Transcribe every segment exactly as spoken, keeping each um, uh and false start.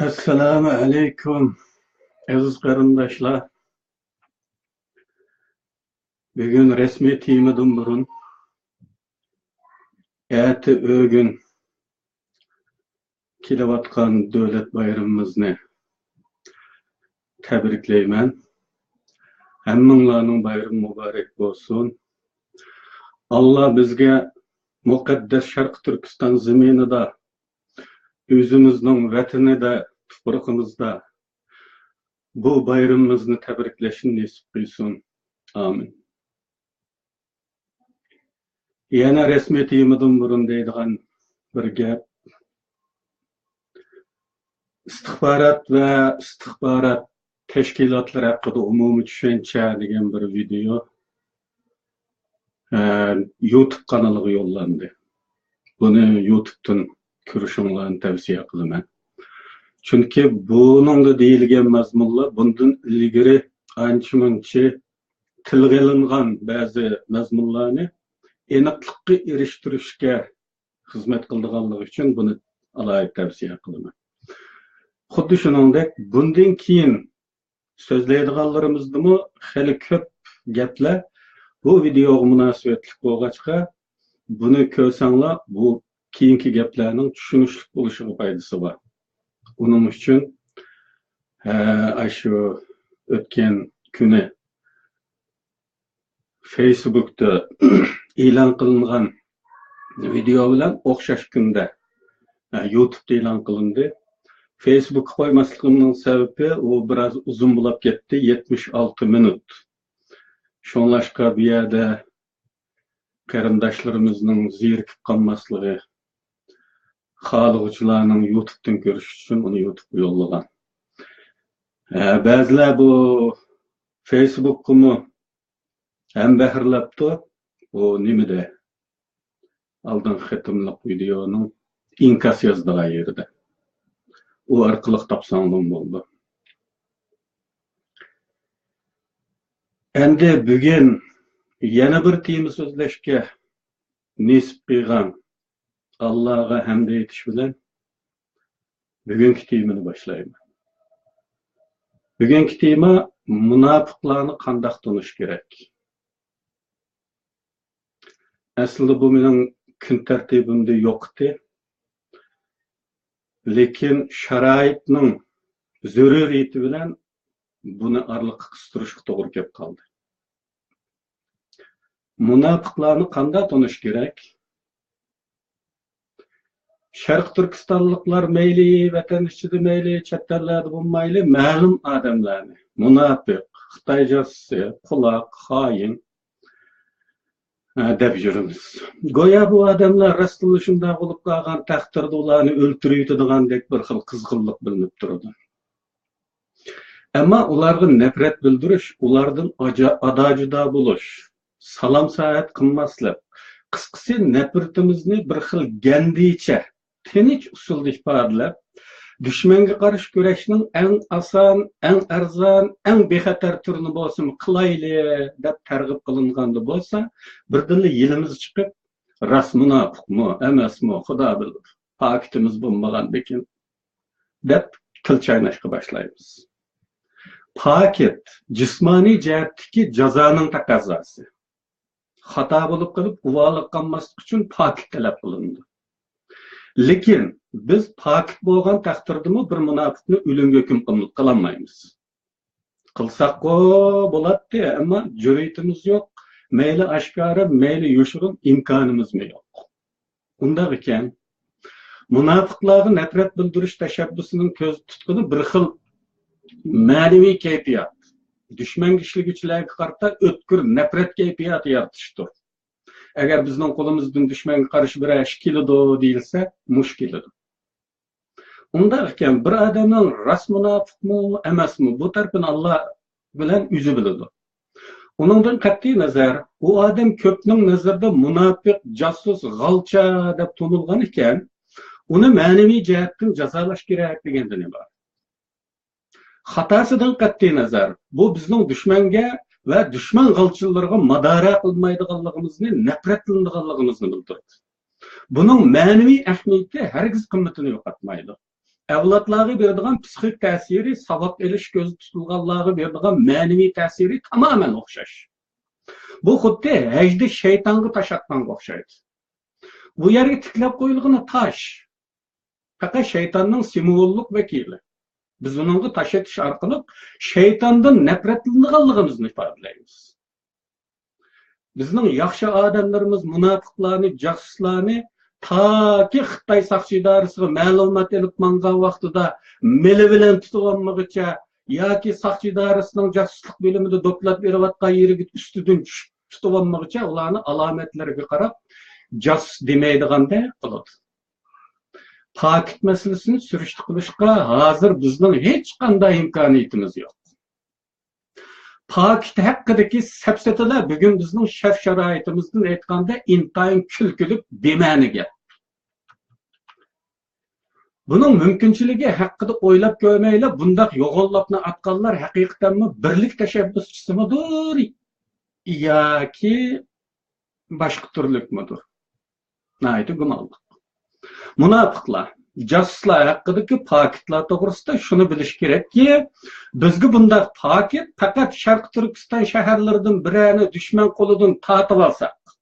ئەسسالامۇ ئەلەيكۇم، ئەزىز قېرىنداشلار. بۈگۈن رەسمىي تېمىدىن بۇرۇن، ئەتە ئۆگۈن كېلىۋاتقان دۆلەت بايرىمىمىزنى تەبرىكلەيمەن. ھەممىڭلارنىڭ بايرىمى مۇبارەك بولسۇن. ئاللا بىزگە مۇقەددەس شەرقىي تۈركىستان زېمىنىدا، ئۆزىمىزنىڭ ۋەتىنىدە، تۇپرىقىمىزدا بۇ بايرىمىمىزنى تەبرىكلەشنى نېسىپ قىلسۇن. ئامىن. يەنە رەسمىي تېمىدىن بۇرۇن دەيدىغان بىر گەپ. ئىستىخبارات ۋە ئىستىخبارات تەشكىلاتلىرى ھەققىدە ئومۇمىي چۈشەنچە دېگەن بىر ۋىدېئو، ئە، يۇتۇب قانىلىغا يوللاندى. بۇنى يۇتۇبتىن كۆرۈشۈڭلارنى تەۋسىيە قىلىمەن. چۈنكى بۇنىڭدا دېيىلگەن مەزمۇنلار بۇندىن ئىلگىرى ئانچە-مۇنچە تىلغا ئېلىنغان بەزى مەزمۇنلارنى ئېنىقلىققا ئېرىشتۈرۈشكە خىزمەت قىلىدىغانلىقى ئۈچۈن بۇنى ئالاھىدە تەۋسىيە قىلىمەن. خۇددى شۇنىڭدەك بۇندىن كېيىن سۆزلەيدىغانلىرىمىزدىمۇ خېلى كۆپ گەپلەر بۇ ۋىدېئوغا مۇناسىۋەتلىك بولغاچقا، بۇنى كۆرسەڭلار، بۇ كېيىنكى گەپلەرنىڭ چۈشىنىشلىك بولۇشىغا پايدىسى بار. ئۇنىڭ ئۈچۈن، ھە، ئاشۇ ئۆتكەن كۈنى فېيسبۇكتا ئېلان قىلىنغان ۋىدېئو بىلەن ئوخشاش كۈندە، ھە، يۇتۇبتا ئېلان قىلىندى. فېيسبۇكقا قويماسلىقىمنىڭ سەۋەبى، ئۇ بىراز ئۇزۇن بولاپ كەتتى، يەتمىش ئالتە مىنۇت. شۇڭلاشقا بۇ يەردە قېرىنداشلىرىمىزنىڭ زېرىكىپ قالماسلىقى، خالىغۇچىلارنىڭ يۇتۇبتىن كۆرۈشى ئۈچۈن ئۇنى يۇتۇبقا يوللىغان. ھە، بەزىلەر بۇ فېيسبۇكقىمۇ ھەمبەھىرلەپتۇ. ئۇ نېمىدە؟ ئالدىنقى قېتىملىق ۋىدېئونىڭ ئىنكاس يازىدىغان يېرىدە. ئۇ ئارقىلىق تاپساڭلارمۇ بولىدۇ. ئەمدى بۈگۈن يەنە بىر تېما سۆزلەشكە نېسىپ قىلغان ئاللاغا ھەمدە ئېيتىش بىلەن بۈگۈنكى تېمىنى باشلايمەن. بۈگۈنكى تېما مۇناپىقلارنى قانداق تونۇش كېرەك؟ ئەسلىدە بۇ مېنىڭ كۈن تەرتىپىمدە يوق ئىدى. لېكىن شارائىتنىڭ زۆرۈرىيىتى بىلەن بۇنى ئارىلىققا قىستۇرۇشقا توغرا كەپ قالدى. مۇناپىقلارنى قانداق تونۇش كېرەك؟ شەرقىي تۈركىستانلىقلار مەيلى ۋەتەن ئىچىدە، مەيلى چەت ئەللەردە بولمايلى، مەلۇم ئادەملەرنى مۇناپىق، خىتاي جاسۇسى، قۇلاق، خائىن، ھە، دەپ يۈرىمىز. گويا بۇ ئادەملەر راستلا شۇنداق بولۇپ قالغان تەقدىردە ئۇلارنى ئۆلتۈرۈۋېتىدىغاندەك بىر خىل قىزغىنلىق بىلىنىپ تۇرىدۇ. ئەمما ئۇلارغا نەپرەت بىلدۈرۈش، ئۇلاردىن ئاجا-، ئادا-جۇدا بولۇش، سالام-سائەت قىلماسلىق، قىسقىسى، نەپرىتىمىزنى بىر خىل گەندىچە، تىنچ ئۇسۇلدا ئىپادىلەپ، دۈشمەنگە قارشى كۈرەشنىڭ ئەڭ ئاسان، ئەڭ ئەرزان، ئەڭ بىخەتەر تۈرىنى بولسىمۇ قىلايلى، دەپ تەرغىب قىلىنغاندا بولسا، بىردىنلا يېلىمىز چىقىپ، راست مۇناپىقمۇ، ئەمەسمۇ، خۇدا بىلىدۇ. پاكىتىمىز بولمىغاندىكىن، دەپ تىل چايناشقا باشلايمىز. پاكىت، جىسمانىي جەھەتتىكى جازانىڭ تەقەززاسى. خاتا بولۇپ قېلىپ، ئۇۋالىغا قالماسلىق ئۈچۈن پاكىت تەلەپ قىلىنىدۇ. لېكىن بىز پاكىت بولغان تەقدىردىمۇ بىر مۇناپىقنى ئۆلۈمگە ھۆكۈم قىلم-، قىلالمايمىز. قىلساققۇ بولاتتى، ئەمما جۈرئىتىمىز يوق. مەيلى ئاشكارا، مەيلى يوشۇرۇن ئىمكانىمىزمۇ يوق. ئۇنداق ئىكەن، مۇناپىقلارغا نەپرەت بىلدۈرۈش تەشەببۇسىنىڭ كۆزدە تۇتقىنى بىر خىل مەنىۋى كەيپىيات. دۈشمەنگە ئىشلىگۈچىلەرگە قارىتا ئۆتكۈر نەپرەت كەيپىياتى يارىتىشتۇر. ئەگەر بىزنىڭ قولىمىزدىن دۈشمەنگە قارشى بىرەر ئىش كېلىدۇ دېيىلسە، مۇشۇ كېلىدۇ. ئۇنداق ئىكەن، بىر ئادەمنىڭ راست مۇناپىقمۇ، ئەمەسمۇ، بۇ تەرىپىنى ئاللا بىلەن ئۆزى بىلىدۇ. ئۇنىڭدىن قەتئىينەزەر، ئۇ ئادەم كۆپنىڭ نەزىرىدە مۇناپىق، جاسۇس، غالچا دەپ تونۇلغان ئىكەن، ئۇنى مەنىۋى جەھەتتىن جازالاش كېرەك دېگەندىن ئىبارەت. خاتاسىدىن قەتئىينەزەر، بۇ بىزنىڭ دۈشمەنگە ۋە دۈشمەن غالچىلىرىغا مادارا قىلمايدىغانلىقىمىزنى، نەپرەتلىنىدىغانلىقىمىزنى بىلدۈرىدۇ. بۇنىڭ مەنىۋى ئەھمىيىتى ھەرگىز قىممىتىنى يوقاتمايدۇ. ئەۋلادلارغا بېرىدىغان پسىخىك تەسىرى، ساۋاق ئېلىش كۆزدە تۇتۇلغانلارغا بېرىدىغان مەنىۋى تەسىرى تامامەن ئوخشاش. بۇ خۇددى ھەجدە شەيتانغا تاش ئاتقانغا ئوخشايدۇ. بۇ يەرگە تىكلەپ قويۇلغىنى تاش. پەقەت شەيتاننىڭ سىمۋوللۇق ۋەكىلى. بىز ئۇنىڭغا تاش ئېتىش ئارقىلىق شەيتاندىن نەپرەتلىنىدىغانلىقىمىزنى ئىپادىلەيمىز. بىزنىڭ ياخشى ئادەملىرىمىز مۇناپىقلارنى، جاسۇسلارنى تاكى خىتاي ساقچى ئىدارىسىغا مەلۇمات ئېلىپ ماڭغان ۋاقتىدا مېلى بىلەن تۇتۇۋالمىغىچە ياكى ساقچى ئىدارىسىنىڭ جاسۇسلۇق بۆلۈمىدە دوكلات بېرىۋاتقان يېرىگە ئۈستىدىن چۈشۈپ تۇتۇۋالمىغىچە ئۇلارنى ئالامەتلىرىگە قاراپ جاسۇس دېمەيدىغاندەك قىلىدۇ. پاكىت مەسىلىسىنى سۈرۈشتە قىلىشقا ھازىر بىزنىڭ ھېچقانداق ئىمكانىيىتىمىز يوق. پاكىت ھەققىدىكى سەپسەتىلەر بۈگۈن بىزنىڭ شەرت-شارائىتىمىزدىن ئېيتقاندا ئىنتايىن كۈلكىلىك، بىمەنە گەپ. بۇنىڭ مۇمكىنچىلىكى ھەققىدە ئويلاپ كۆرمەيلا بۇنداق يوغان لاپنى ئاتقانلار ھەقىقەتەنمۇ بىرلىك تەشەببۇسچىسىمىدۇر ياكى باشقا تۈرلۈكمىدۇر؟ ناھايىتى گۇمانلىق. مۇناپىقلار، جاسۇسلار ھەققىدىكى پاكىتلار توغرىسىدا شۇنى بىلىش كېرەككى، بىزگە بۇنداق پاكىت پەقەت شەرقىي تۈركىستان شەھەرلىرىدىن بىرەرنى دۈشمەن قولىدىن تارتىۋالساق،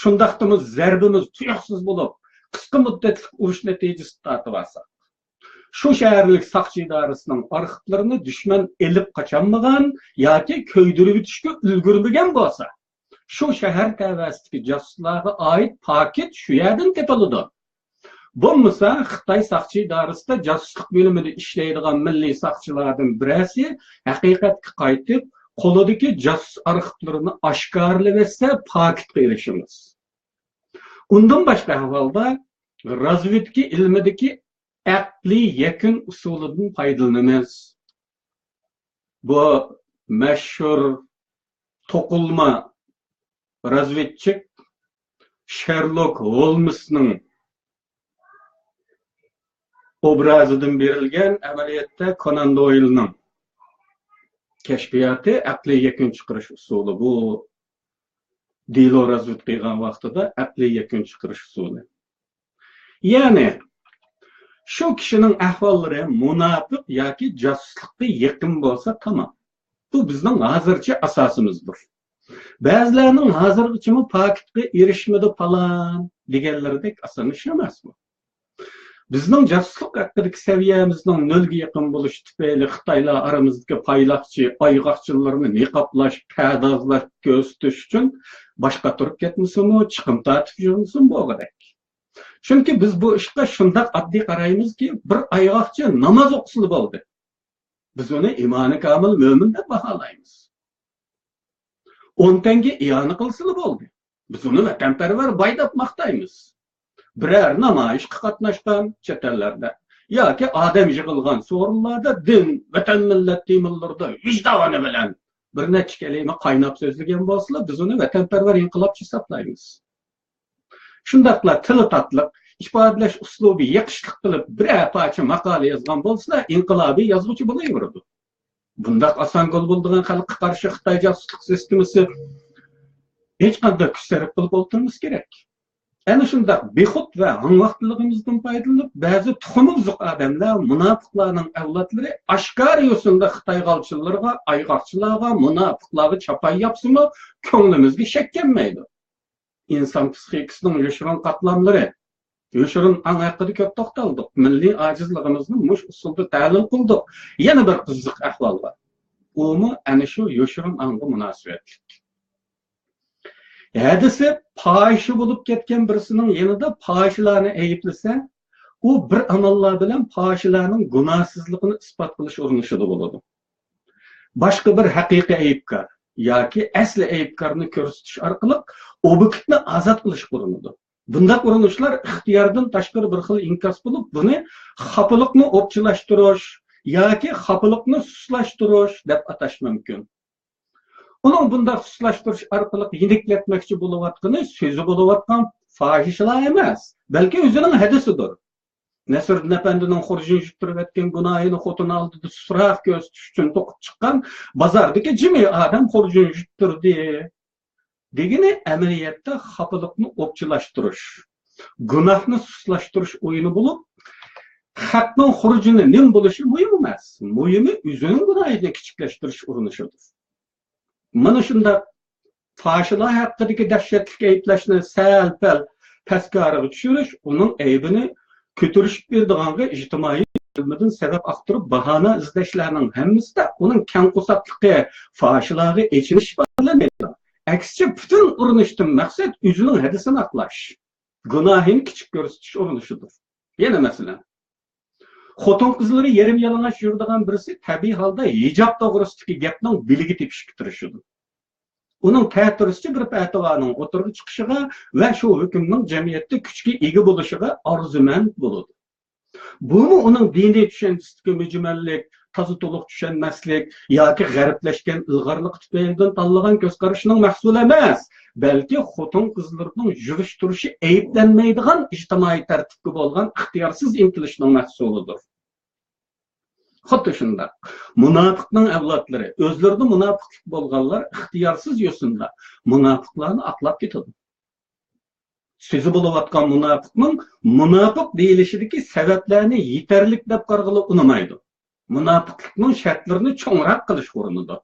شۇنداقتىمۇ زەربىمىز تۇيۇقسىز بولۇپ، قىسقا مۇددەتلىك ئۇرۇش نەتىجىسىدە تارتىۋالساق، شۇ شەھەرلىك ساقچى ئىدارىسىنىڭ ئارخىپلىرىنى دۈشمەن ئېلىپ قاچالمىغان ياكى كۆيدۈرۈۋېتىشكە ئۈلگۈرمىگەن بولسا، شۇ شەھەر تەۋەسىدىكى جاسۇسلارغا ئائىت پاكىت شۇ يەردىن تېپىلىدۇ. بولمىسا، خىتاي ساقچى ئىدارىسىدا جاسۇسلۇق بۆلۈمىدە ئىشلەيدىغان مىللىي ساقچىلاردىن بىرەرسى ھەقىقەتكە قايتىپ، قولىدىكى جاسۇس ئارخىپلىرىنى ئاشكارىلىۋەتسە، پاكىتقا ئېرىشىمىز. ئۇندىن باشقا ئەھۋالدا، رازۋېدكا ئىلمىدىكى ئەقلىي يەكۈن ئۇسۇلىدىن پايدىلىنىمىز. بۇ مەشھۇر توقۇلما رازۋېدچىك شېرلوك ھولمسنىڭ ئوبرازىدىن بېرىلگەن، ئەمەلىيەتتە كونان دويلنىڭ كەشپىياتى، ئەقلىي يەكۈن چىقىرىش ئۇسۇلى. بۇ دېلو رازۋېد قىلغان ۋاقتىدا ئەقلىي يەكۈن چىقىرىش ئۇسۇلى. يەنى، شۇ كىشىنىڭ ئەھۋاللىرى مۇناپىق ياكى جاسۇسلۇققا يېقىن بولسا تامام. بۇ بىزنىڭ ھازىرچە ئاساسىمىزدۇر. بەزىلەرنىڭ ھازىرغىچىمۇ پاكىتقا ئېرىشمىدى پالان دېگەنلىرىدەك ئاسان ئىش ئەمەس بۇ. بىزنىڭ جاسۇسلۇق ھەققىدىكى سەۋىيەمىزنىڭ نۆلگە يېقىن بولۇشى تۈپەيلى خىتايلار ئارىمىزدىكى پايلاقچى، ئايغاقچىلىرىنى نىقابلاش، پەردازلاش، كۆرسىتىش ئۈچۈن باش قاتۇرۇپ كەتمىسىمۇ، چىقىم تارتىپ يۈرمىسىمۇ بولغۇدەك. چۈنكى بىز بۇ ئىشقا شۇنداق ئاددىي قارايمىزكى، بىر ئايغاقچى ناماز ئوقۇسىلا بولدى. بىز ئۇنى ئىمانى كامىل مۆمىن دەپ باھالايمىز. ئون تەڭگە ئىئانە قىلسىلا بولدى. بىز ئۇنى ۋەتەنپەرۋەر باي دەپ ماختايمىز. بىرەر نامايىشقا قاتناشقان چەت ئەللەردە ياكى ئادەم يىغىلغان سورۇنلاردا دىن، ۋەتەن، مىللەت تېمىلىرىدا ۋىجدانى بىلەن بىر نەچچە كەلىمە قايناپ سۆزلىگەن بولسىلا، بىز ئۇنى ۋەتەنپەرۋەر ئىنقىلابچى ھېسابلايمىز. شۇنداقلا تىلى تاتلىق، ئىپادىلەش ئۇسلۇبى يېقىشلىق قىلىپ بىرەر پارچە ماقالە يازغان بولسىلا، ئىنقىلابىي يازغۇچى بولۇۋېرىدۇ. بۇنداق ئاسان گول بولىدىغان خەلققە قارشى خىتاي جاسۇسلۇق سىستېمىسى ھېچقانداق كۈچ سەرپ قىلىپ ئولتۇرمىسا كېرەك. ئەنە شۇنداق بىخۇد ۋە ھاڭۋاقتىلىقىمىزدىن پايدىلىنىپ، بەزى تۇخۇمى بۇزۇق ئادەملەر، مۇناپىقلارنىڭ ئەۋلادلىرى ئاشكارا يوسۇندا خىتاي غالچىلىرىغا، ئايغاقچىلارغا، مۇناپىقلارغا چاپان ياپسىمۇ، كۆڭلىمىزگە شەك كەلمەيدۇ. ئىنسان پسىخىكىسىنىڭ يوشۇرۇن قاتلاملىرى، يوشۇرۇن ئاڭ ھەققىدە كۆپ توختالدۇق. مىللىي ئاجىزلىقىمىزنى مۇشۇ ئۇسۇلدا تەھلىل قىلدۇق. يەنە بىر قىزىق ئەھۋال بار. ئۇمۇ ئەنە شۇ يوشۇرۇن ئاڭغا مۇناسىۋەتلىك. ھەدىسى پاھىشە بولۇپ كەتكەن بىرسىنىڭ يېنىدا پاھىشىلارنى ئەيىبلىسە، ئۇ بىر ئاماللار بىلەن پاھىشىلارنىڭ گۇناھسىزلىقىنى ئىسپات قىلىش ئۇرۇنۇشىدا بولىدۇ. باشقا بىر ھەقىقىي ئەيىبكار ياكى ئەسلى ئەيىبكارنى كۆرسىتىش ئارقىلىق ئوبيېكتنى ئازاد قىلىشقا ئۇرۇنىدۇ. بۇنداق ئۇرۇنۇشلار ئىختىياردىن تاشقىرى بىر خىل ئىنكاس بولۇپ، بۇنى خاپىلىقنى ئوپچىلاشتۇرۇش ياكى خاپىلىقنى سۇسلاشتۇرۇش دەپ ئاتاش مۇمكىن. ئۇنىڭ بۇنداق سۇسلاشتۇرۇش ئارقىلىق يېنىكلەتمەكچى بولۇۋاتقىنى سۆزى بولۇۋاتقان فاھىشىلار ئەمەس، بەلكى ئۆزىنىڭ ھەدىسىدۇر. نەسرىدىن ئەپەندىنىڭ خۇرجۇن يۇتتۇرۇۋەتكەن گۇناھىنى خوتۇن ئالدىدا سۇسراق كۆرسىتىش ئۈچۈن توقۇپ چىققان بازاردىكى جىمى ئادەم خۇرجۇن يۇتتۇردى دېگىنى ئەمەلىيەتتە خاپىلىقنى ئوپچىلاشتۇرۇش، گۇناھنى سۇسلاشتۇرۇش ئويۇنى بولۇپ، خەقنىڭ خۇرجىنى نېمە بولۇشى مۇھىم ئەمەس. مۇھىمى ئۆزىنىڭ گۇناھىنى كىچىكلەشتۈرۈش ئۇرۇنۇشىدۇر. مانا شۇنداق فاھىشىلار ھەققىدىكى دەھشەتلىك ئەيىبلەشنى سەل-پەل پەسكارىغا چۈشۈرۈش، ئۇنىڭ ئەيىبىنى كۆتۈرۈشۈپ بېرىدىغانغا ئىجتىمائىي ئىلمىدىن سەۋەب ئاختۇرۇپ باھانە ئىزدەشلەرنىڭ ھەممىسىدە ئۇنىڭ كەڭ قورساقلىقى، فاھىشىلارغا ئېچىنىش ئىپادىلەنمەيدۇ. ئەكسىچە، پۈتۈن ئۇرۇنۇشتىن مەقسەت ئۆزىنىڭ ھەدىسىنى ئاقلاش، گۇناھىنى كىچىك كۆرسىتىش ئۇرۇنۇشىدۇر. يەنە مەسىلەن، خوتۇن-قىزلىرى يېرىم يالىڭاچ يۈرىدىغان بىرسى تەبىئىي ھالدا ھىجاب توغرىسىدىكى گەپنىڭ بىلىگە تېپىشكە تىرىشىدۇ. ئۇنىڭ تەتۈرىسىچە بىر پەتىۋانىڭ ئوتتۇرىغا چىقىشىغا ۋە شۇ ھۆكۈمنىڭ جەمئىيەتتە كۈچكە ئىگە بولۇشىغا ئارزۇمەند بولىدۇ. بۇمۇ ئۇنىڭ دىنىي چۈشەنچىسىدىكى مۈجمەللىك، تازا تولۇق چۈشەنمەسلىك ياكى غەربلەشكەن ئىلغارلىقى تۈپەيلىدىن تاللىغان كۆز قارىشىنىڭ مەھسۇلى ئەمەس، بەلكى خوتۇن-قىزلىرىنىڭ يۈرۈش-تۇرۇشى ئەيىبلەنمەيدىغان ئىجتىمائىي تەرتىپكە بولغان ئىختىيارسىز ئىنتىلىشنىڭ مەھسۇلىدۇر. خۇددى شۇنداق، مۇناپىقنىڭ ئەۋلادلىرى، ئۆزلىرىدە مۇناپىقلىق بولغانلار ئىختىيارسىز يوسۇندا مۇناپىقلارنى ئاقلاپ كېتىدۇ. سۆزى بولۇۋاتقان مۇناپىقنىڭ مۇناپىق دېيىلىشىدىكى سەۋەبلەرنى يېتەرلىك دەپ قارىغىلى ئۇنىمايدۇ. مۇناپىقلىقنىڭ شەرتلىرىنى چوڭراق قىلىشقا ئۇرۇنىدۇ.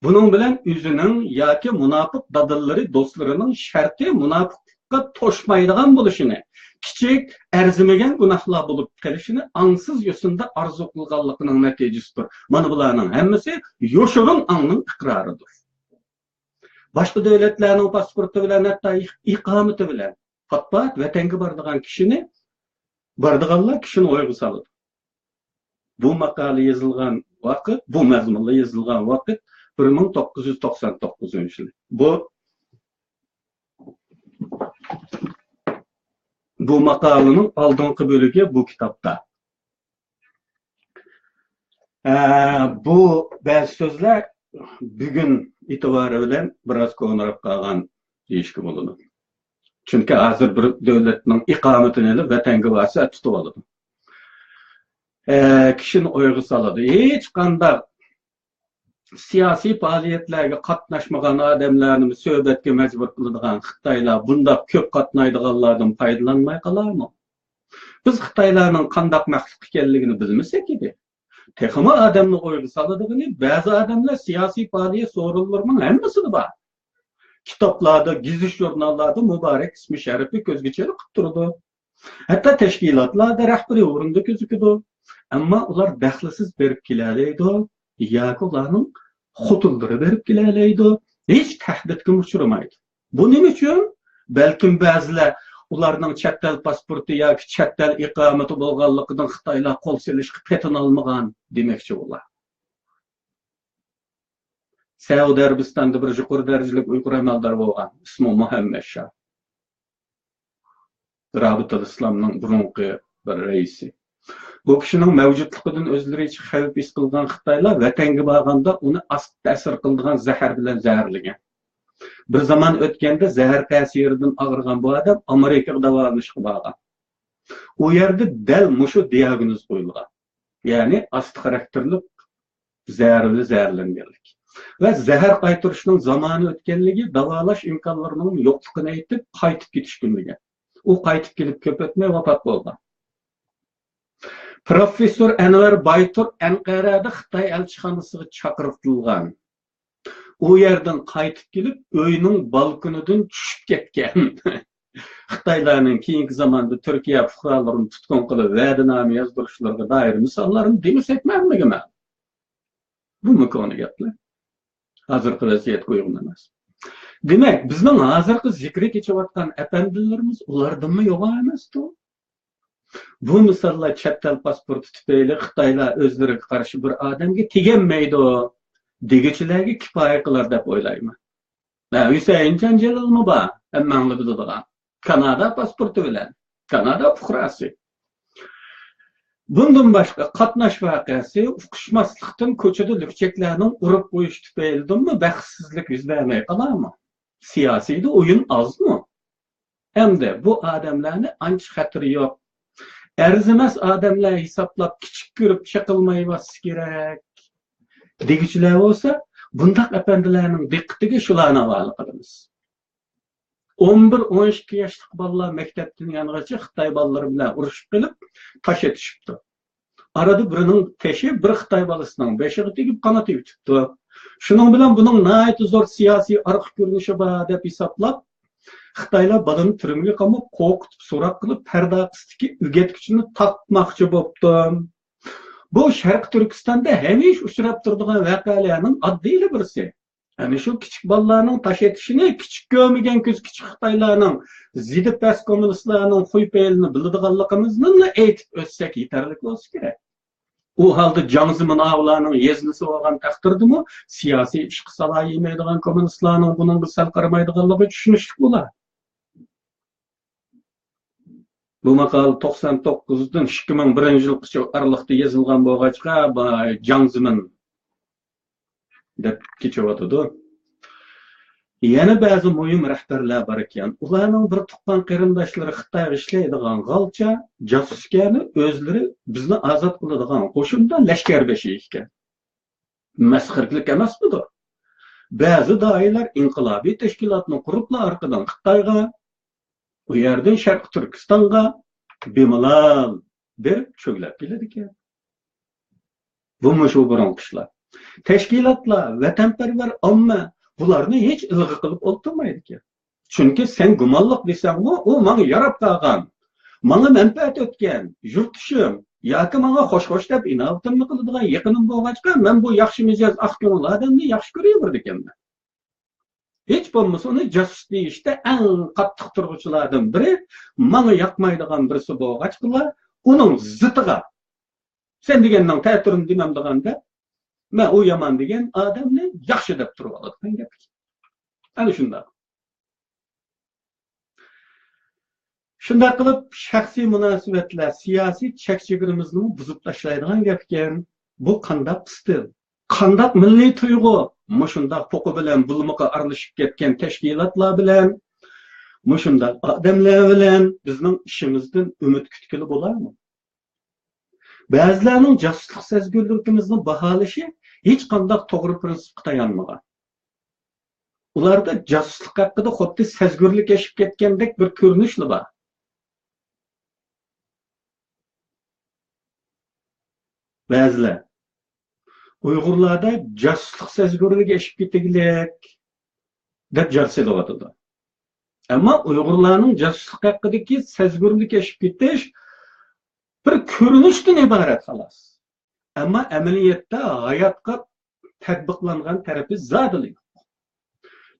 بۇنىڭ بىلەن ئۆزىنىڭ ياكى مۇناپىق دادىلىرى، دوستلىرىنىڭ شەرتى مۇناپىقلىققا توشمايدىغان بولۇشىنى، كىچىك، ئەرزىمىگەن گۇناھلار بولۇپ قېلىشىنى ئاڭسىز يوسۇندا ئارزۇ قىلغانلىقىنىڭ نەتىجىسىدۇر. مانا بۇلارنىڭ ھەممىسى يوشۇرۇن ئاڭنىڭ ئىقرارىدۇر. باشقا دۆلەتلەرنىڭ پاسپورتى بىلەن ھەتتا ئىق-، ئىقامىتى بىلەن پات-پات ۋەتەنگە بارىدىغان كىشىنى، بارىدىغانلار كىشىنى ئويغا سالىدۇ. بۇ ماقالە يېزىلغان ۋاقىت، بۇ مەزمۇنلار يېزىلغان ۋاقىت بىر مىڭ توققۇز يۈز توقسان توققۇزىنچى يىل. بۇ، بۇ ماقالىنىڭ ئالدىنقى بۆلىكى بۇ كىتابتا. ئە، بۇ بەزى سۆزلەر بۈگۈن ئېتىبارى بىلەن بىراز كونىراپ قالغان دېيىشكە بولىدۇ. چۈنكى ھازىر بىر دۆلەتنىڭ ئىقامىتىنى ئېلىپ، ۋەتەنگە بارسا تۇتۇۋالىدۇ. ئە، كىشىنى ئويغا سالىدۇ. ھېچقانداق سىياسىي پائالىيەتلەرگە قاتناشمىغان ئادەملەرنىمۇ سۆھبەتكە مەجبۇر قىلىدىغان خىتايلار بۇنداق كۆپ قاتنايدىغانلاردىن پايدىلانماي قالارمۇ؟ بىز خىتايلارنىڭ قانداق مەخلۇق ئىكەنلىكىنى بىلمىسەك ئىدى. تېخىمۇ ئادەمنى ئويغا سالىدىغىنى، بەزى ئادەملەر سىياسىي پائالىيەت سورۇنلىرىنىڭ ھەممىسىدە بار. كىتابلاردا، گېزىت ژۇرناللاردا مۇبارەك ئىسمى شەرىپى كۆزگە چېلىقىپ تۇرىدۇ. ھەتتا تەشكىلاتلاردا رەھبىرىي ئورۇندا كۆزۈكىدۇ. ئەمما ئۇلار دەخلىسىز بېرىپ كېلەلەيدۇ ياكى ئۇلارنىڭ خوتۇنلىرى بېرىپ كېلەلەيدۇ. ھېچ تەھدىتكىمۇ ئۇچرىمايدۇ. بۇ نېمە ئۈچۈن؟ بەلكىم بەزىلەر ئۇلارنىڭ چەت ئەل پاسپورتى ياكى چەت ئەل ئىقامىتى بولغانلىقىدىن خىتايلار قول سېلىشقا پېتىنالمىغان دېمەكچى بۇلار. سەئۇدى ئەرەبىستاندا بىر يۇقىرى دەرىجىلىك ئۇيغۇر ئەمەلدار بولغان، ئىسمى مۇھەممەد شاھ. رابىتۇل ئىسلامنىڭ بۇرۇنقى بىر رەئىسى. بۇ كىشىنىڭ مەۋجۇتلۇقىدىن ئۆزلىرىچە خەۋپ ھېس قىلغان خىتايلار ۋەتەنگە بارغاندا ئۇنى ئاستا تەسىر قىلىدىغان زەھەر بىلەن زەھەرلىگەن. بىر زامان ئۆتكەندە زەھەر تەسىرىدىن ئاغرىغان بۇ ئادەم ئامېرىكىغا داۋالىنىشقا بارغان. ئۇ يەردە دەل مۇشۇ دىياگنوز قويۇلغان. يەنى ئاستا خاراكتېرلىك زەھەر بىلەن زەھەرلەنگەنلىك ۋە زەھەر قايتۇرۇشنىڭ زامانى ئۆتكەنلىكى، داۋالاش ئىمكانلىرىنىڭ يوقلۇقىنى ئېيتىپ، قايتىپ كېتىشكە ئۈندىگەن. ئۇ قايتىپ كېلىپ كۆپ ئۆتمەي ۋاپات بولغان. پروفېسسور ئەنۋەر بايتۇر ئەنقەرەدە خىتاي ئەلچىخانىسىغا چاقىرتىلغان. ئۇ يەردىن قايتىپ كېلىپ، ئۆينىڭ بالكونىدىن چۈشۈپ كەتكەن. خىتايلارنىڭ كېيىنكى زاماندا تۈركىيە پۇقرالىرىنى تۇتقۇن قىلىپ، ۋەدىنامە يازدۇرۇشلىرىغا دائىر مىساللارنى دېمىسەك مەنمىگە مەلۇم. بۇمۇ كونا گەپلەر. ھازىرقى ۋەزىيەتكە ئۇيغۇن ئەمەس. دېمەك، بىزنىڭ ھازىرقى زىكرى كېچىۋاتقان ئەپەندىلىرىمىز ئۇلاردىنمۇ يوغان ئەمەستۇ؟ بۇ مىساللار چەت ئەل پاسپورتى تۈپەيلى خىتايلار ئۆزلىرىگە قارشى بىر ئادەمگە تېگەلمەيدۇ دېگۈچىلەرگە كۇپايە قىلار دەپ ئويلايمەن. ھە، ھۈسەيىنجان جېلىلمۇ بار، ھەممەڭلار بىلىدىغان. كانادا پاسپورتى بىلەن، كانادا پۇقراسى. بۇندىن باشقا، قاتناش ۋەقەسى ئۇقۇشماسلىقتىن كوچىدا لۈكچەكلەرنىڭ ئۇرۇپ قويۇشى تۈپەيلىدىنمۇ بەختسىزلىك يۈز بەرمەي قالارمۇ؟ سىياسىيدا ئويۇن ئازمۇ؟ ئەمدى بۇ ئادەملەرنى ئانچە خەتىرى يوق، ئەرزىمەس ئادەملەر ھېسابلاپ كىچىك كۆرۈپ چېقىلمايۋاتسا كېرەك دېگۈچىلەر بولسا، بۇنداق ئەپەندىلەرنىڭ دىققىتىگە شۇلارنى ھاۋالە قىلىمىز. ئون بىر، ئون ئىككى ياشلىق بالىلار مەكتەپتىن يانغىچە خىتاي بالىلىرى بىلەن ئۇرۇشۇپ قېلىپ، تاش ئېتىشىپتۇ. ئارىدا بىرىنىڭ تېشى بىر خىتاي بالىسىنىڭ بېشىغا تېگىپ، قان ئېتىۋېتىپتۇ. شۇنىڭ بىلەن بۇنىڭ ناھايىتى زور سىياسىي ئارقا كۆرۈنۈشى بار دەپ ھېسابلاپ، خىتايلار بالىنى تۈرمىگە قاماپ، قورقۇتۇپ، سوراق قىلىپ، پەردە ئارقىسىدىكى ئۆگەتكۈچىنى تاقماقچى بوپتۇ. بۇ شەرقىي تۈركىستاندا ھەمىشە ئۇچراپ تۇرىدىغان ۋەقەلەرنىڭ ئاددىيلا بىرسى. ئەنە شۇ كىچىك بالىلارنىڭ تاش ئېتىشىنى كىچىك كۆرمىگەن كۆز كىچىك خىتايلارنىڭ زېدە پەس كوممۇنىستلارنىڭ خۇي پېئىلىنى بىلىدىغانلىقىمىزنىلا ئېيتىپ ئۆتسەك يېتەرلىك بولسا كېرەك. ئۇ ھالدا جاڭ زېمىن ئاۋۇلارنىڭ يېزىلىسى بولغان تەقدىردىمۇ، سىياسىي ئىشقا سالاھىيىتى يەتمەيدىغان كوممۇنىستلارنىڭ بۇنىڭغا سەل قارىمايدىغانلىقى چۈشىنىشلىك بولا. بۇ ماقالە توقسان توققۇزدىن ئىككى مىڭ بىرىنچى يىلغىچە ئارىلىقتا يېزىلغان بولغاچقا، با-، جاڭ زېمىن دەپ كېچىۋاتىدۇ. يەنە بەزى مۇھىم رەھبەرلەر بار ئىكەن. ئۇلارنىڭ بىر تۇغقان قېرىنداشلىرى خىتايغا ئىشلەيدىغان غالچا، جاسۇس ئىكەن، ئۆزلىرى بىزنى ئازاد قىلىدىغان قوشۇندا لەشكەربېشى ئىكەن. مەسخىرىلىك ئەمەسمىدۇ؟ بەزى دائىيلار ئىنقىلابىي تەشكىلاتنى قۇرۇپلا ئارقىدىن خىتايغا، ئۇ يەردىن شەرقىي تۈركىستانغا بىمالال بېرىپ چۆگىلەپ كېلىدىكەن. بۇمۇ شۇ بۇرۇنقى ئىشلار. تەشكىلاتلار، ۋەتەنپەرۋەر ئامما بۇلارنى ھېچ ئىلغا قىلىپ ئولتۇرمايدىكەن. چۈنكى سەن گۇمانلىق دېسەڭمۇ، ئۇ ماڭا ياراپ قالغان، ماڭا مەنپەئەت ئۆتكەن يۇرتدىشىم ياكى ماڭا خوش-خوش دەپ ئىناۋىتىمنى قىلىدىغان يېقىنىم بولغاچقا، مەن بۇ ياخشى مىجەز، ئاق كۆڭۈل ئادەمنى ياخشى كۆرۈۋېرىدىكەنمەن. ھېچ بولمىسا ئۇنى جاسۇس دېيىشتە ئەڭ قاتتىق تۇرغۇچىلاردىن بىرى، ماڭا ياقمايدىغان بىرسى بولغاچقىلا، ئۇنىڭ زىتىغا، سەن دېگەننىڭ تەتۈرىنى دېمەمدىغان دەپ، مەن ئۇ يامان دېگەن ئادەمنى ياخشى دەپ تۇرۇۋالىدىغان گەپ. ئەنە شۇنداق. شۇنداق قىلىپ، شەخسىي مۇناسىۋەتلەر، سىياسىي چەك-چېگرىمىزنىمۇ بۇزۇپ تاشلايدىغان گەپكەن. بۇ قانداق ئىستىل؟ قانداق مىللىي تۇيغۇ؟ مۇشۇنداق پوقى بىلەن بۇلمىقى ئارىلىشىپ كەتكەن تەشكىلاتلار بىلەن، مۇشۇنداق ئادەملەر بىلەن بىزنىڭ ئىشىمىزدىن ئۈمىد كۈتكىلى بولارمۇ؟ بەزىلەرنىڭ جاسۇسلۇق سەزگۈرلۈكىمىزنى باھالىشى ھېچقانداق توغرا پىرىنسىپقا تايانمىغان. ئۇلاردا جاسۇسلۇق ھەققىدە خۇددى سەزگۈرلۈك ئېشىپ كەتكەندەك بىر كۆرۈنۈشلا بار. بەزىلەر ئۇيغۇرلاردا جاسۇسلۇق سەزگۈرلۈكى ئېشىپ كېتىگلىك دەپ جار سېلىۋاتىدۇ. ئەمما ئۇيغۇرلارنىڭ جاسۇسلۇق ھەققىدىكى سەزگۈرلۈك ئېشىپ كېتىش بىر كۆرۈنۈشتىن ئىبارەت، خالاس. ئەمما ئەمەلىيەتتە ھاياتقا تەتبىقلانغان تەرىپى زادىلا يوق.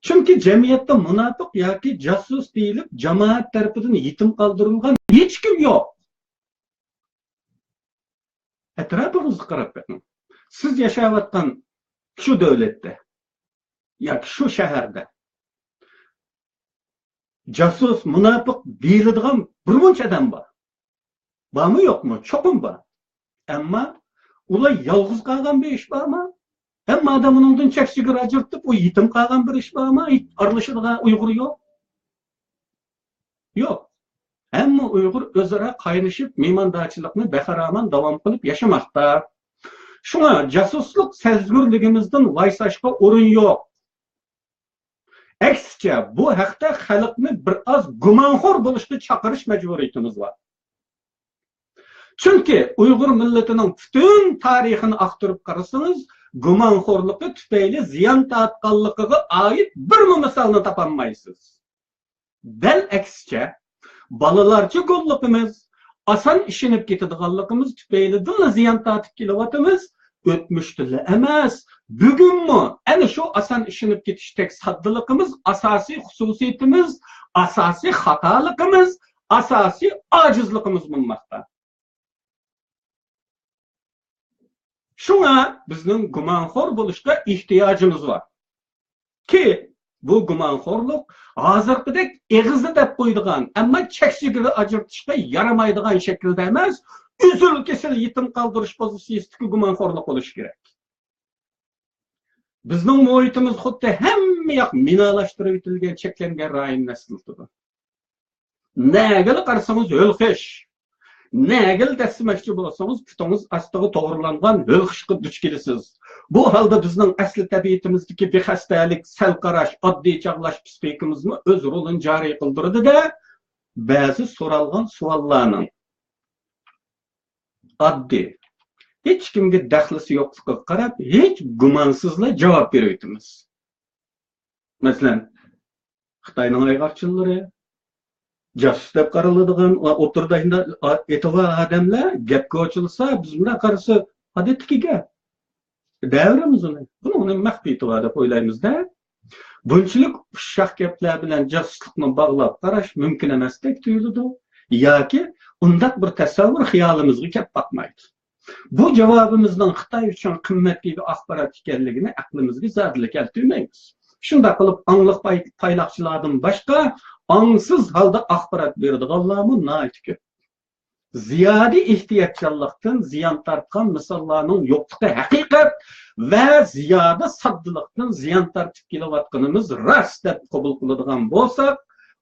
چۈنكى جەمئىيەتتە مۇناپىق ياكى جاسۇس دېيىلىپ، جامائەت تەرىپىدىن يېتىم قالدۇرۇلغان ھېچكىم يوق. ئەتراپىڭىزغا قاراپ بېقىڭ. سىز ياشاۋاتقان شۇ دۆلەتتە ياكى شۇ شەھەردە جاسۇس، مۇناپىق دېيىلىدىغان بىرمۇنچە ئادەم بار. بارمۇ، يوقمۇ؟ چوقۇم بار. ئەمما ئۇلار يالغۇز قالغان بىر ئىش بارمۇ؟ ھەممە ئادەم ئۇنىڭدىن چەك-چېگرا ئاجرىتىپ، ئۇ يېتىم قالغان بىر ئىش بارمۇ؟ ھېچ ئارىلىشىدىغان ئۇيغۇر يوق. يوق. ھەممە ئۇيغۇر ئۆزئارا قاينىشىپ، مېھماندارچىلىقنى بەخىرامان داۋام قىلىپ ياشىماقتا. شۇڭا جاسۇسلۇق سەزگۈرلۈكىمىزدىن ۋايساشقا ئورۇن يوق. ئەكسىچە، بۇ ھەقتە خەلقنى بىر ئاز گۇمانخور بولۇشقا چاقىرىش مەجبۇرىيىتىمىز بار. چۈنكى ئۇيغۇر مىللىتىنىڭ پۈتۈن تارىخىنى ئاختۇرۇپ قارىسىڭىز، گۇمانخورلۇقى تۈپەيلى زىيان تارتقانلىقىغا ئائىت بىرمۇ مىسالنى تاپالمايسىز. دەل ئەكسىچە، بالىلارچە گوللۇقىمىز، ئاسان ئىشىنىپ كېتىدىغانلىقىمىز تۈپەيلىدىنلا زىيان تارتىپ كېلىۋاتىمىز. ئۆتمۈشتىلا ئەمەس، بۈگۈنمۇ ئەنە شۇ ئاسان ئىشىنىپ كېتىشتەك ساددىلىقىمىز ئاساسىي خۇسۇسىيىتىمىز، ئاساسىي خاتالىقىمىز، ئاساسىي ئاجىزلىقىمىز بولماقتا. شۇڭا بىزنىڭ گۇمانخور بولۇشقا ئېھتىياجىمىز بار. كى، بۇ گۇمانخورلۇق ھازىرقىدەك ئېغىزدا دەپ قويىدىغان، ئەمما چەك-چېگرا ئاجرىتىشقا يارىمايدىغان شەكىلدە ئەمەس، ئۈزۈل-كېسىل يېتىم قالدۇرۇش پوزىتسىيىسىدىكى گۇمانخورلۇق بولۇشى كېرەك. بىزنىڭ مۇھىتىمىز خۇددى ھەممە ياق مىنالاشتۇرۇۋېتىلگەن چەكلەنگەن رايوننى ئەسلىتىدۇ. نەگىلا قارىسىڭىز ھۆل-خىش. نەگىلا دەسسىمەكچى بولسىڭىز، پۇتىڭىز ئاستىغا توغرىلانغان ھۆل خىشقا دۇچ كېلىسىز. بۇ ھالدا بىزنىڭ ئەسلى تەبىئىتىمىزدىكى بىخەستەلىك، سەل قاراش، ئاددىي چاغلاش پىسخىكىمىزمۇ ئۆز رولىنى جارى قىلدۇرىدۇ-دە، بەزى سورالغان سوئاللارنىڭ ئاددىي، ھېچكىمگە دەخلىسى يوقلۇقىغا قاراپ، ھېچ گۇمانسىزلا جاۋاب بېرىۋېتىمىز. مەسىلەن، خىتاينىڭ ئايغاقچىلىرى، جاسۇس دەپ قارىلىدىغان، ئوتتۇرىدا ئېتىۋار ئادەملەر گەپكە ئوچۇلسا، بىز بۇنداق قارىسا، ئادەتتىكى گەپ. دەۋرىمىز ئۇنى. بۇنىڭ نېمە مەخپىيىتى بار دەپ ئويلايمىز-دە. بۇنچىلىك ئۇششاق گەپلەر بىلەن جاسۇسلۇقنى باغلاپ قاراش مۇمكىن ئەمەستەك تۇيۇلىدۇ. ياكى ئۇنداق بىر تەسەۋۋۇر خىيالىمىزغا كەپ باقمايدۇ. بۇ جاۋابىمىزنىڭ خىتاي ئۈچۈن قىممەتكە ئىگە ئاخبارات ئىكەنلىكىنى ئەقلىمىزگە زادىلا كەلتۈرمەيمىز. شۇنداق قىلىپ، ئاڭلىق پاي-، پايلاقچىلاردىن باشقا ئاڭسىز ھالدا ئاخبارات بېرىدىغانلارمۇ ناھايىتى كۆپ. زىيادە ئېھتىياتچانلىقتىن زىيان تارتقان مىساللارنىڭ يوقلۇقى ھەقىقەت ۋە زىيادە ساددىلىقتىن زىيان تارتىپ كېلىۋاتقىنىمىز راست دەپ قوبۇل قىلىدىغان بولساق،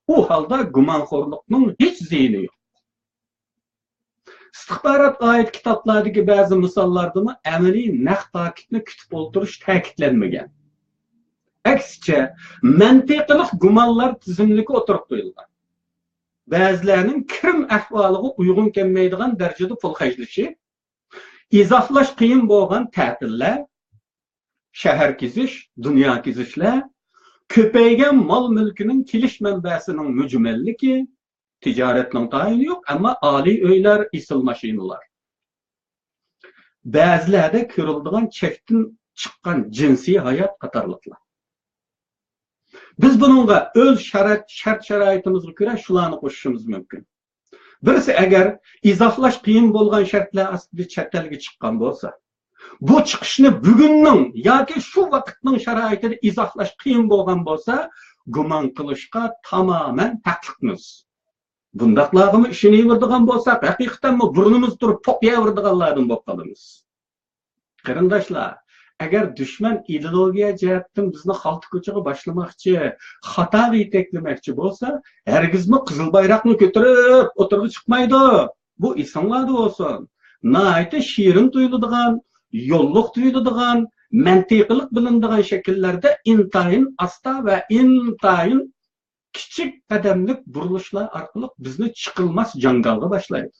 ئۇ ھالدا گۇمانخورلۇقنىڭ ھېچ زىيىنى يوق. ئىستىخبارات ئائىت كىتابلاردىكى بەزى مىساللاردىمۇ ئەمەلىي نەق پاكىتنى كۈتۈپ ئولتۇرۇش تەكىتلەنمىگەن. ئەكسىچە، مەنتىقىلىق گۇمانلار تىزىملىكى ئوتتۇرىغا قويۇلغان. بەزىلەرنىڭ كىرىم ئەھۋالىغا ئۇيغۇن كەلمەيدىغان دەرىجىدە پۇل خەجلىشى، ئىزاھلاش قىيىن بولغان تەتىللەر، شەھەر كېزىش، دۇنيا كېزىشلەر، كۆپەيگەن مال-مۈلكىنىڭ كېلىش مەنبەسىنىڭ مۈجمەللىكى، تىجارەتنىڭ تايىنى يوق، ئەمما ئالىي ئۆيلەر، ئېسىل ماشىنىلار. بەزىلەردە كۆرۈلىدىغان چەكتىن چىققان جىنسىي ھايات قاتارلىقلار. بىز بۇنىڭغا ئۆز شارائىت، شەرت-شارائىتىمىزغا كۆرە شۇلارنى قوشۇشىمىز مۇمكىن. بىرسى، ئەگەر ئىزاھلاش قىيىن بولغان شەرتلەر ئاستىدا چەت ئەلگە چىققان بولسا، بۇ چىقىشنى بۈگۈننىڭ ياكى شۇ ۋاقىتنىڭ شارائىتىدا ئىزاھلاش قىيىن بولغان بولسا، گۇمان قىلىشقا تامامەن ھەقلىقمىز. بۇنداقلارغىمۇ ئىشىنىۋېرىدىغان بولساق، ھەقىقەتەنمۇ بۇرنىمىز تۇرۇپ پوق يەۋېرىدىغانلاردىن بولۇپ قالىمىز. قېرىنداشلار، ئەگەر دۈشمەن ئىدېئولوگىيە جەھەتتىن بىزنى خالتا كوچىغا باشلىماقچى، خاتاغا يېتەكلىمەكچى بولسا، ھەرگىزمۇ قىزىل بايراقنى كۆتۈرۈپ ئوتتۇرىغا چىقمايدۇ. بۇ ئېسىڭلاردا بولسۇن. ناھايىتى شېرىن تۇيۇلىدىغان، يوللۇق تۇيۇلىدىغان، مەنتىقىلىق بىلىنىدىغان شەكىللەردە ئىنتايىن ئاستا ۋە ئىنتايىن كىچىك قەدەملىك بۇرۇلۇشلار ئارقىلىق بىزنى چىقىلماس جاڭگالغا باشلايدۇ.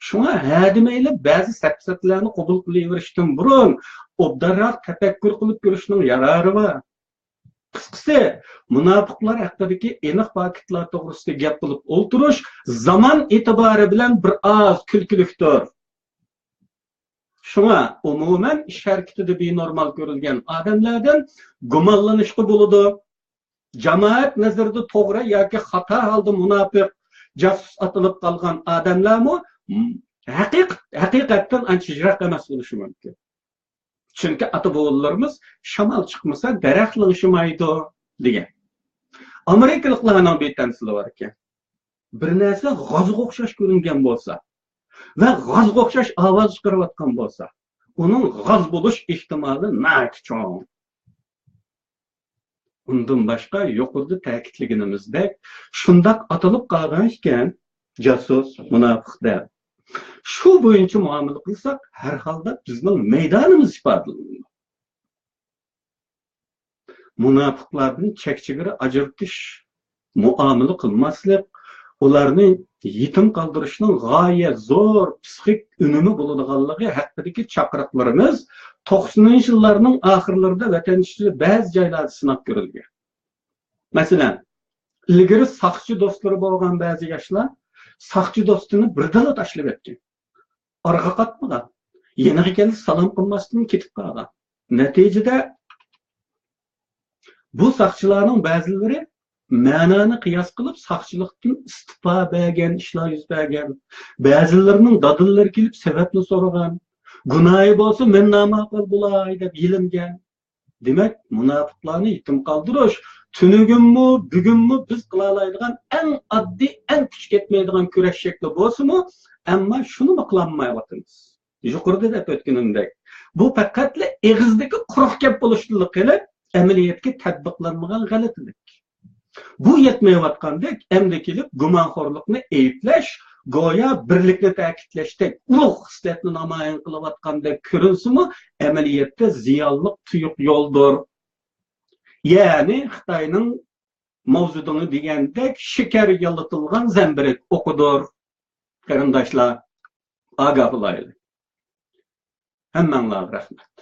شۇڭا ھە دېمەيلى بەزى سەپسەتىلەرنى قوبۇل قىلىۋېرىشتىن بۇرۇن ئوبدانراق تەپەككۇر قىلىپ كۆرۈشنىڭ يارارى بار. قىسقىسى، مۇناپىقلار ھەققىدىكى ئېنىق پاكىتلار توغرىسىدا گەپ قىلىپ ئولتۇرۇش زامان ئېتىبارى بىلەن بىر ئاز كۈلكىلىكتۇر. شۇڭا ئومۇمەن ئىش ھەرىكىتىدە بىنورمال كۆرۈلگەن ئادەملەردىن گۇمانلىنىشقا بولىدۇ. جامائەت نەزىرىدە توغرا ياكى خاتا ھالدا مۇناپىق، جاسۇس ئاتىلىپ قالغان ئادەملەرمۇ ھەقىق-، ھەقىقەتتىن ئانچە يىراق ئەمەس بولۇشى مۇمكىن. چۈنكى ئاتا-بوۋىلىرىمىز «شامال چىقمىسا، دەرەخ لىڭشىمايدۇ» دېگەن. ئامېرىكىلىقلارنىڭ بىر تەمسىلى بار ئىكەن. بىر نەرسە غازغا ئوخشاش كۆرۈنگەن بولسا ۋە غازغا ئوخشاش ئاۋاز چىقىرىۋاتقان بولسا، ئۇنىڭ غاز بولۇش ئېھتىمالى ناھايىتى چوڭ. ئۇندىن باشقا، يۇقىرىدا تەكىتلىگىنىمىزدەك، شۇنداق ئاتىلىپ قالغان ئىكەن، جاسۇس، مۇناپىق دەپ. شۇ بويىچە مۇئامىلە قىلساق، ھەر ھالدا بىزنىڭ مەيدانىمىز ئىپادىلىنىدۇ. مۇناپىقلاردىن چەك-چېگرا ئاجرىتىش، مۇئامىلە قىلماسلىق، ئۇلارنى يېتىم قالدۇرۇشنىڭ غايەت زور پسىخىك ئۈنۈمى بولىدىغانلىقى ھەققىدىكى چاقىرىقلىرىمىز توقسىنىنچى يىللارنىڭ ئاخىرلىرىدا ۋەتەن ئىچىدە بەزى جايلاردا سىناپ كۆرۈلگەن. مەسىلەن، ئىلگىرى ساقچى دوستلىرى بولغان بەزى ياشلار ساقچى دوستىنى بىردىنلا تاشلىۋەتكەن. ئارىغا قاتمىغان. يېنىغا كەلسە سالام قىلماستىن كېتىپ قالغان. نەتىجىدە بۇ ساقچىلارنىڭ بەزىلىرى مەنانى قىياس قىلىپ ساقچىلىقتىن ئىستېپا بەرگەن ئىشلار يۈز بەرگەن. بەزىلىرىنىڭ دادىلىرى كېلىپ سەۋەبنى سورىغان. گۇناھى بولسا مەن ناماقۇل بولاي دەپ يېلىنگەن. دېمەك، مۇناپىقلارنى يېتىم قالدۇرۇش تۈنۈگۈنمۇ، بۈگۈنمۇ بىز قىلالايدىغان ئەڭ ئاددىي، ئەڭ كۈچ كەتمەيدىغان كۈرەش شەكلى بولسىمۇ، ئەمما شۇنىمۇ قىلالمايۋاتىمىز. يۇقىرىدا دەپ ئۆتكىنىمدەك، بۇ پەقەتلا ئېغىزدىكى قۇرۇق گەپ بولۇشتىنلا قېلىپ، ئەمەلىيەتكە تەتبىقلانمىغان غەلىتىلىك. بۇ يەتمەيۋاتقاندەك، ئەمدى كېلىپ گۇمانخورلۇقنى ئەيىبلەش، گويا بىرلىكنى تەكىتلەشتەك، ئۇلۇغ خىسلەتنى نامايان قىلىۋاتقاندەك كۆرۈنسىمۇ، ئەمەلىيەتتە زىيانلىق تۇيۇق يولدۇر. يەنى خىتاينىڭ ماۋزېدۇڭى دېگەندەك شېكەر يالىتىلغان زەمبىرەك ئوقىدۇر. قېرىنداشلار، ئاگاھ بولايلى. ھەممەڭلارغا رەھمەت.